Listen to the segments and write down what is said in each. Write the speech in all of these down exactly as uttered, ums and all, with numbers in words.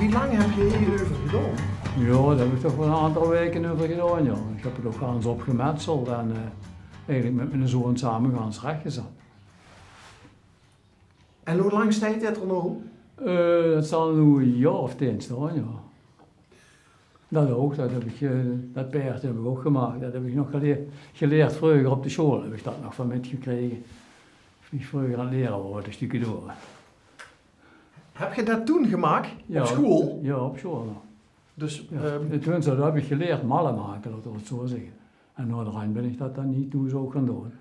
Wie lang höb geer hie euver gedaon? Jao, dao höb ich toch waal ein aantal waeke euver gedaon, jao. Ich höb 't ouch gans opgemetseld en, eh, eigelik mit miene zoon same gans rechgezat. En wie lang steit det d'r noe? Eh, det zal noe ein jaor of tieën staon, jao. Det ouch, det höb ich, eh, det paerdje höb ich ouch gemaak. Det höb ich nog geleerd, geleerd vreuger op de sjoeal, höb ich det nog van mitgekrege. Wie ich vreuger aan 't liere waor, de stukadoor. Höb geer det toen gemaak? Jao, op sjoeal? Jao, op sjoeal nog. Dus, jao, ehm, tenminste, det höb ich geleerd, malle make, laote v'r 't zoea zègke. En naoderhand bön ich det dan hie thoes ouch gaon doon.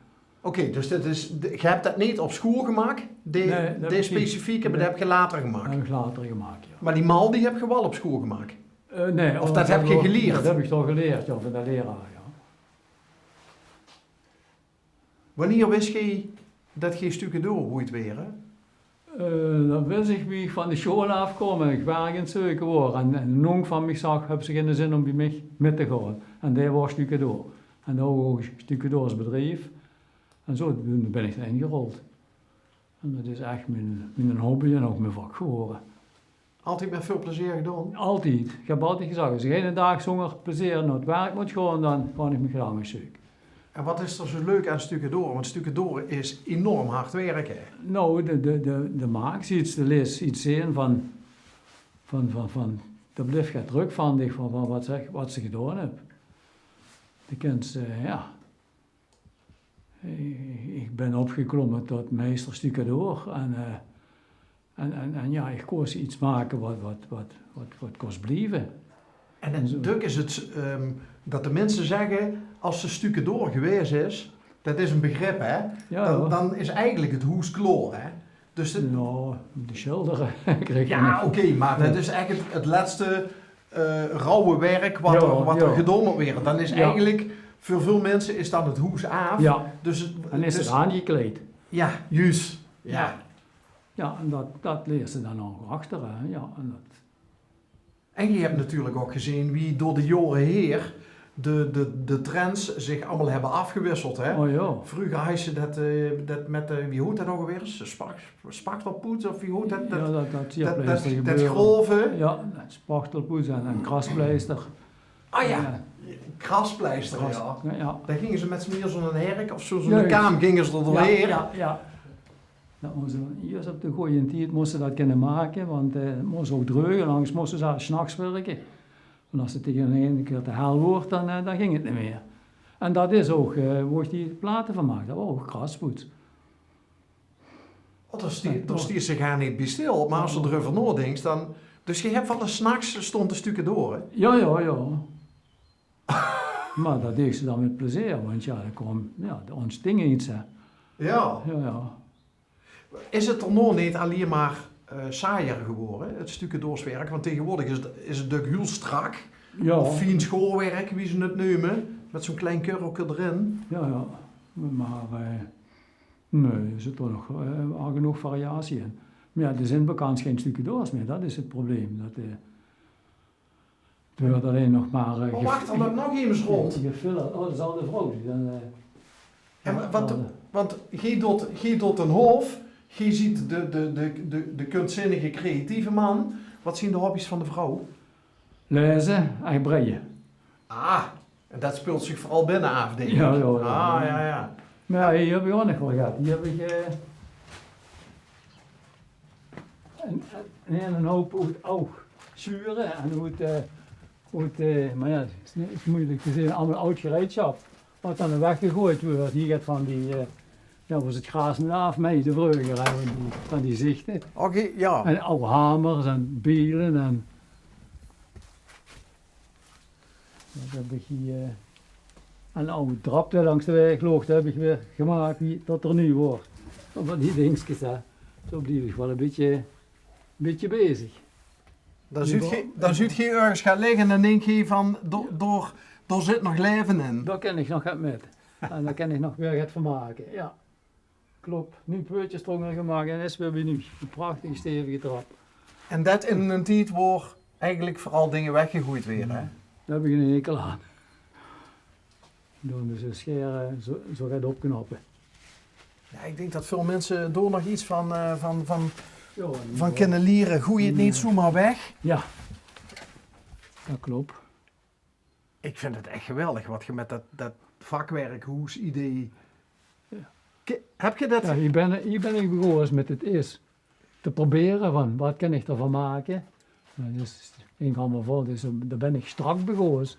Oké, dus det is, de, geer höb det neet op sjoeal gemaak, die, nae, det höb ich neet, specifieke, mer die höb geer later gemaak? Die höb ich later gemaak, jao. Mer die mal, die höb geer waal op sjoeal gemaak? Eh, nae, of det höb geer geleerd? Det höb ich toch geleerd, jao, van de leraar, jao. Wannier wis geer det geer stukadoor woeit waere? Eh, det wis ich wie ich van de sjoeal aafkaom en ich werk aan 't zeuke waor. En, en eine nonk van mich zag, höbs se geine zin óm bie mich mit te gaon? En dae waor stukadoor. En dae haw ouch ein stukadoorsbedrief. En zoedoende bön ich d'rin gerold. En det is ech mien, mien hobby en ouch mien vak gewore. Altied mit väöl plezeer gedaon? Altied. Ich höb altied gezag, es ich eine daag zónger plezeer nao 't werk mót gaon, dan gaon ich mich get angers zeuke. En waat is d'r zoea leuk aan stukadoor? Want stukadoor is enorm hard wirke. Nou, de, de, de, de maaks get, de lees get zeen van, van, van, van, dao blif get drök van dich, van, van waat se, waat se gedaon höbs. De kins, eh, jao. Ich, ich bön opgeklomme tot meister stukadoor. En, eh, en, en, en jao, ich kós get make waat, waat, waat, waat, waat kós blieve. En, en zoea. Dök is 't, ehm, det de minse zègke, es se stukadoor gewaes is, det is ein begrip, hè? Jao, dan, jao, dan is eigelik 't hoes klaor, hè? Dus 't... Jao, de sjildere krieg ich... Jao, nog. Oké, mer det is eigelik 't, 't lètste, eh, rauwe werk waat, jao, d'r, waat d'r, jao, gedaon mót waere. Dan is, jao, eigelik, veur väöl minse is dan 't hoes aaf. Jao. Dus 't, dan is 't, 't is aangekleid. Jao, juus. Jao. Jao. Jao, en det, det leers se dan ouch achter, hè. Jao, en det... En geer höb natuurlik ouch gezeen wie door de jaore haer de, de, de trends zich allemaol höbbe aafgewisseld, hè? O jao. Vreuger haje ze det, eh, det mit de, wie hoot det ouch alweer? Spach-, spachtelpoets of wie hoot det? Jao, det, det, det, det, det grove. Jao, spachtelpoets en, en kraspleister. Ah jao, kraspleister, jao. Kras-, jao, jao. Dao ginge ze mit zoe'n, zoe'n herk of zoe, zoe'n kaam ginge ze d'r doorhaer. Jao, jao, jao. Det mós se dan juus op de gooje tied mós se det kinne make, want, eh, 't mós ouch dreug en angers mós se 's nachs wirke. Want es 't taenge eine kier te hel woort, dan, eh, dan ging 't neet mieë. En det is ouch, eh, wo ich die plate van maak. Det waor ouch kraspoets. Oh, dao stie-, dao stiers se gaar neet bie stil. Mer es se d'r euver naodinks, dan... Dus geer höb waal ins 's nachs staon te stukadoore? Jao, jao, jao. Mer det deeg se dan mit plezeer, want jao, dao kwaam, jao, dao óntsting get, hè. Jao. Jao, jao. Is 't d'r noe neet allein mer, eh, saaier gewore, 't stukadoorswerk? Want taengewoordig is 't, is 't dök hiel strak. Jao. Of fien sjoorwerk, wie ze 't neume, mit zoe'n klein kurrelke d'rin. Jao, jao. Mer, eh, nae, d'r zit toch nog, eh, waal genóg variatie in. Mer jao, d'r zeen bekans gein stukadoors mieë, det is 't probleem. Det, eh, D'r weurt allein nog mer, eh... Oh, wach, d'r löp nog emes rónd. Gefiller. Oh, det is al de vrouw die dan, eh... En wa-, want, want geer doot, geer doot d'n haof, geer zeet de, de, de, de, de kunstzinnige, creatieve man. Waat zeen de hobby's van de vrouw? Laeze en breie. Ah, en det speult zich veural binne aaf, dink ich. Jao, jao, jao. Ah, jao, jao. Mer jao, hie höb ich ouch nog waal get. Hie höb ich, eh, Ein, ein, ein houp oet aw sjuure en oet, eh, oet, eh, mer jao, 't is, is meujelik te zeen, allemaol aw gereidsjap waat dan weggegoojd weurt. Hie get van die, eh, jao, wo ze 't graas neet aafmeide vreuger, hè, van die, van die zichte. Oké, jao. En aw hamers en biele en Det höb ich hie, eh, ein aw drap dae langs de waeg loog, det höb ich weer gemaak, wie det d'r nuuj woort. Van die dingskes, hè. Zoe blief ich waal ein bietje, bietje bezig. Dan zuut geer, dan zuut geer örges gaon ligke en dan dink geer van, dao, dao, dao zit nog laeve in. Dao kin ich nog get mit. En dao kin ich nog weer get van make, jao. Klop, nuuj peutjes d'rónger gemaak en is weer bie nuuj. Ein prachtige stevige trap. En det in eine tied wo eigelik veural dinger weggegoejd waere, hè? Dao höb ich eine hekel aan. Door de sjaere zoe, zoe get opknappe. Jao, ich dink det väöl minse dao nog get van, eh, van, van, van kinne liere, goej 't neet zoemer weg. Ja, dat klop. Ik vind 't ech geweldig wat ge met dat, dat vakwerkhoes-idee... Ke-, heb ge dat... Ja, hie bin, hie bin ik begoos met 't eerst te probere van, wat kan ik d'r van make? Nou, dus, ik allemaol vol, dus dao bin ik strak begoos.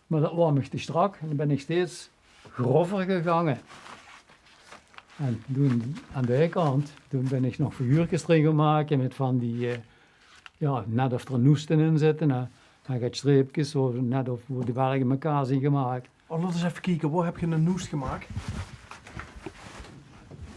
Maar dat woar mich te strak en dan bin ik steeds grover gegange. En toen aan de kant, toen bin ik nog figuurkes d'rin gaon make met van die, eh, ja, net of d'r noeste in zitte, hè. Dan get streepkes, zo net of wo de berge mekaar zien gemaak. Oh, laot ens effe kieke, wo heb ge 'n noest gemaak?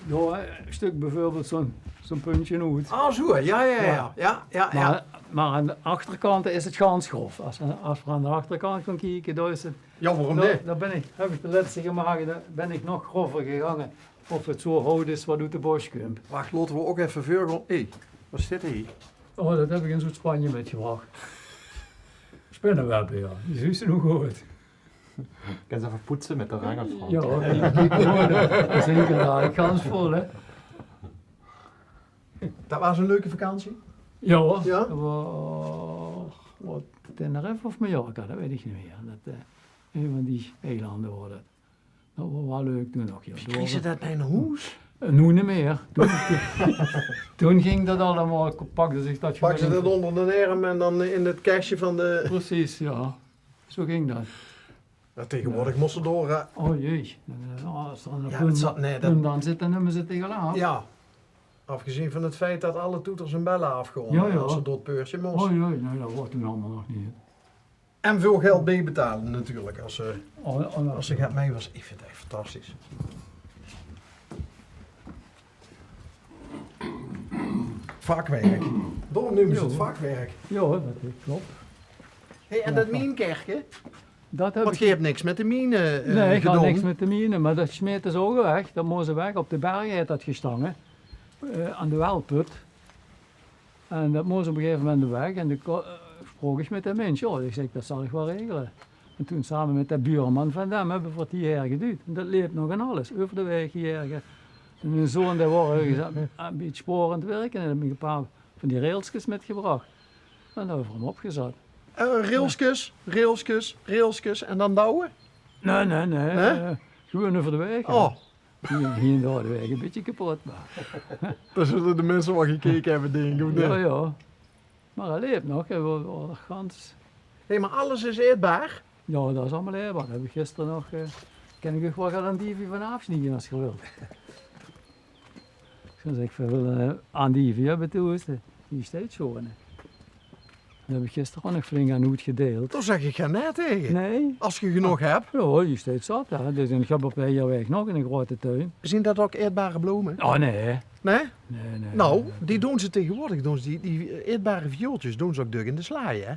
Ja, 'n stuk beveurbeeld zoe'n, zoe'n puntje oet. Ah, zo, ja, ja, ja. Ja. Ja, ja, ja. Maar, maar aan de achterkante is 't gans grof. As, as we aan de achterkant gaon kieke, dao is 't... Ja, waorom neet? Dao bin ik, heb ik de lètste gemaak, dao bin ik nog grover gegange. Of 't zoe hout is wat oet de bos kump. Wach, laote we ouk effe veur gaon. Hé, wat zit hie? Oh, dat heb ik in Zuid-Spanje mitgebrach. Spinnewebbe, ja. Die zuus se nog good. Kins se effe poetse met de rengel, Frank. Ja, die, die, die, dat is inderdaad gans vol, hè. Dat waas 'n leuke vakantie? Ja, hoor. Ja? Dat waas, wat, Tenerife of Mallorca, dat weit ik neet mier. Dat, eh, ein van die eilande waor dat. Dat waor waal leuk toen nog, ja. Wie kreeg ze dat bij 'n hoes? Eh, noe neet mier. Toen, toen ging dat allemaol, pakde zich dat gewoon in. Pakde ze dat onder den erm en dan in 't kestje van de... Precies, ja. Zo ging dat. Ja, tegenwoordig mos se door, hè. Oh jee. Eh, as d'r 'n punt, punt aan zit, dan numme ze 't tegelaaf. Ja. Afgezien van 't feit dat alle toeters en belle aafgaon, ja, ja, as se door 't peurtje mos. Oh jee, nee, dat waor toen allemaol nog neet. En veul geld bijbetale natuurlik, as, eh, as se get mei waas. Ik vind 't ech fantastisch. Vakwerk. Daorum neume ze 't vakwerk. Ja, dat klop. Hey, en dat mienkerke? Want geej hebt niks met de miene, eh, gedaon. Nee, ik had niks met de miene, maar dat smete ze ouk weg. Dat mos weg. Op de berg het dat gestange. Eh, aan de welput. En dat mos op 'n gegaeve moment weg. En toen ko-, eh, spraok ik met de mins. Ja, ik zeg, dat zal ik waal regele. En toen same met de buurman van dem hebbe we 't hieher gedujd. En dat leep nog en alles. Euver de waeg hieher. En mien zoon, dae waor örges aan, aan, bie 't spoor aan 't wirke. En heb ik 'n paar van die railskes mitgebrach. En dao euver 'm opgezat. Eh, railskes, railskes, railskes en dan douwe? Nee, nee, nee. Nee? Eh, gewoon euver de waeg, hè. Oh. Hie, hie en dao de waeg 'n bietje kepot, maar... Dao zulle de minse waal gekeke hebbe, dink ik, of neet? Ja, ja. Maar hae leep nog, hae waor, waor gans... Hey, maar alles is aetbaar? Ja, dat is allemaol aetbaar. Dat heb ik gister nog, eh, kan ik uch waal get andivie vanaaf snieje as geej wilt. Ik zou zegge, we wille, eh, andivie hebbe thoes, hè. Die steit sjoon, hè. Dao heb ik gister ouk nog flink aan oetgedeild. Dao zeg ik gen nee tege. Nee? As ge genóg hebt. Ja, die steit zat, hè. Dus, en ik heb op de Heierwaeg nog 'ne grote tuin. Zien dat ouk aetbare blome? Oh, nee. Nee? Nee, nee, nee. Nou, die doon ze tegenwoordig, doon ze die, die aetbare viooltjes doon ze ouk duk in de slaaj, hè?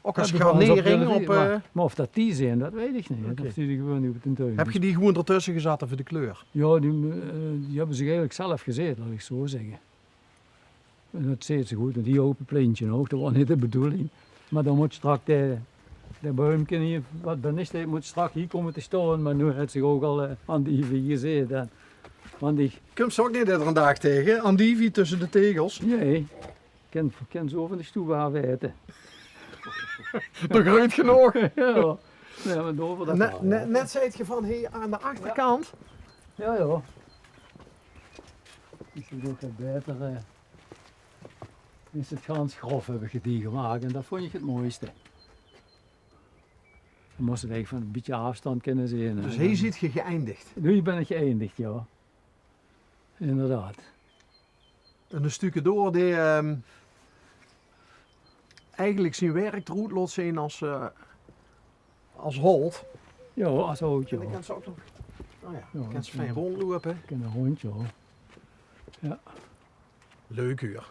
Ouk as garnering op, eh... Maar of dat die zien, dat weit ik neet. Oké. Of die, die gewoon op de tuin... Heb ge die gewoon d'rtusse gezat veur de kleur? Ja, die, eh, die hebbe zich eigelik zelf gezeid, laot ik zo zegge. En dat zeet ze good, want hie ope plintje ouch, dat waor neet de bedoeling. Maar dan mot straks de, de buimke hie, wat d'r neet steit, mot straks hie kome te staon, maar noe het zich ouch al, eh, andivie gezeid. En, want ik... Kums se ouch neet ederen daag tege, andivie tusse de tegels? Nee, ik kin, ik kin ze van de stoep aaf aete. Toch groet genóg? Ja. Nee, maar door voor dat... Net, net, net zeet ge van, hie aan de achterkant. Ja, ja. Is nog get baeter, eh. Is 't gans grof, heb ik 't hie gemaak en dat vond ik 't mooiste. Dan mos se 't eigelik van 'n bietje aafstand kinne zien, hè. Dus hie zeet ge geëindigd? Noe bin ik geëindigd, ja. Inderdaad. En 'n stukje door die, ehm, eigelik zien werk d'roet laot zien as, eh, as holt. Ja, as hout, ja. En dan kans se ouch nog, oh ja, dan kans se fijn rondloupe. Ik kin 'n rondje, hoor. Ja. Leuk, huur.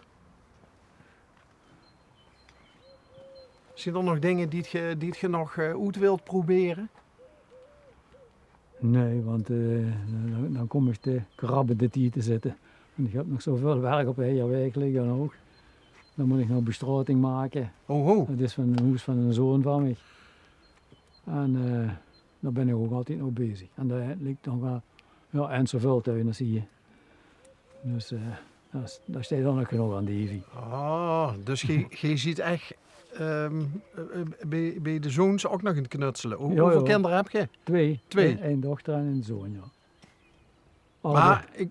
Zien d'r nog dinger die ge, die ge nog, eh, oet wilt probere? Nee, want, eh, dan, dan kom ik te krabbe de tied te zitte. Want ik heb nog zoväöl werk op de Heierwaeg ligke ouch. Dan mot ik nog bestraoting make. Oho. Dat is van 'n hoes van 'ne zoon van mich. En, eh, dao bin ik ouch altied nog bezig. En dao ligk nog waal, ja, en zoväöl tuin as hie. Dus, eh, Dao, dao steit ouch nog genóg aan de hievie. Ah, dus geer, geer zeet ech, ehm, eh, eh, bie, bie de zoons ouch nog aan 't knutsele. Wie, jao, wieväöl kinder höb geer? Twee. Twee. Ein dochter en eine zoon, jao. Allebei, mer ich,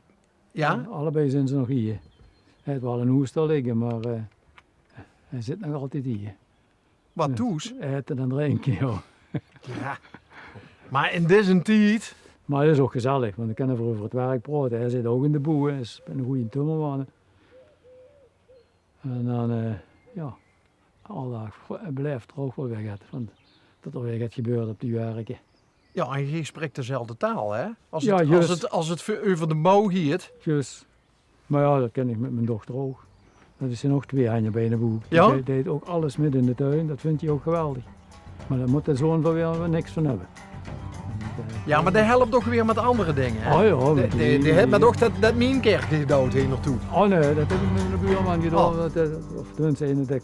jao? Allebei zeen ze nog hie. Hae haet waal ein hoes dao ligke, mer, eh, hae zit nog altied hie. Waat doe ze? Aete en drinke, jao. Jao. Mer in dezen tied. Mer 't is ouch gezellig, want ich kin euver 't werk praote. Hae zit ouch in de boew, is eine gooje timmerman. En dan, eh, jao, alledaag blief d'r ouch waal weer get van, det d'r weer get gebeurt op die werke. Jao, en geer sprik dezelfde taal, hè? Es 't, es 't, es 't veur, euver de bouw geit. Juus. Mer jao, det kin ich mit mien dochter ouch. Det is nog twee henj bie de boew. Jao? Die deit, deit ouch alles mit in de tuin. Det vindj die ouch geweldig. Mer dao mót de zoon van weer niks van höbbe. Jao, mer dae help toch weer mit anger dinger, hè? Oh jao, die, die, die haet mer toch det, det mienkerke gedoud hie naotoe. Oh nae, det höb ich mit eine buurman gedaon. Oh. Det, eh, of tenminste eine dek.